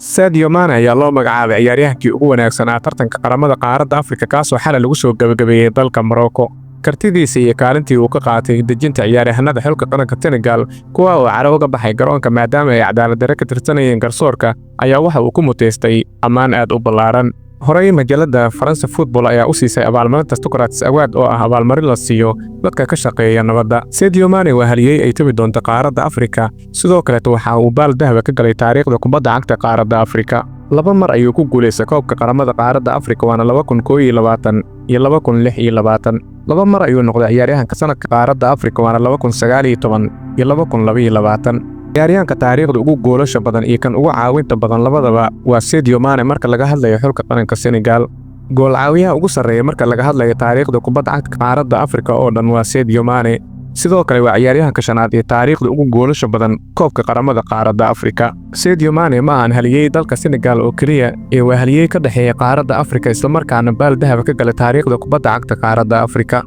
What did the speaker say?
Sadio Mane ayaa loo magacaabay ciyaaryahankii ugu wanaagsanaa tartanka qaramada qaaradda Afrika, kaasoo xalay lagu soo gebagabeeyey dalka Morocco. Kartidiisa iyo kaalintii uu ka qaatay dejinta ciyaaryahanada xulka qaranka Senegal, kuwa oo caro uga baxay garoonka maadaama ay cadaalad darre ka tirsanayeen garsoorka, ayaa waxa uu ku muteystay ammaan aad u ballaaran. Horey majalada France Football ayaa u siisay abaalmarinta Socrates Award, oo ah abaalmarin la siiyo dadka ka shaqeeya nabadda. Sadio Mane waa haliyey ay tabi doonta qaaradda Afrika. Sidoo kaleeto waxa uu baal dahaba ka galay taariikhda kubadda cagta qaaradda Afrika. Laba mar ayuu ku guulaystay koobka qaramada qaaradda Afrika, waana 2021 iyo 2026. Laba mar ayuu noqday ciyaaryahanka sanadka qaaradda Afrika, waana 2019 iyo 2022. Ciyaaryahanka taariikhda ugu goolasha badan iyo kan ugu caawinta badan labadaba waa Sadio Mane marka laga hadlayo xulka qaranka Senegal. Gool caawiyaha ugu sarreeya marka laga hadlayo taariikhda kubadda cagta qaaradda Afrika oo dhan waa Sadio Mane. Sidoo kale waa ciyaaryahanka shanaad ee taariikhda ugu goolasha badan koobka qaramada qaaradda Afrika. Sadio Mane ma ahan haliyey dalka Senegal oo keliya ee waa haliyey ka dhexeeya qaaradda Afrika, islamarkaana baal dahaba ka galay taariikhda kubadda cagta qaaradda Afrika.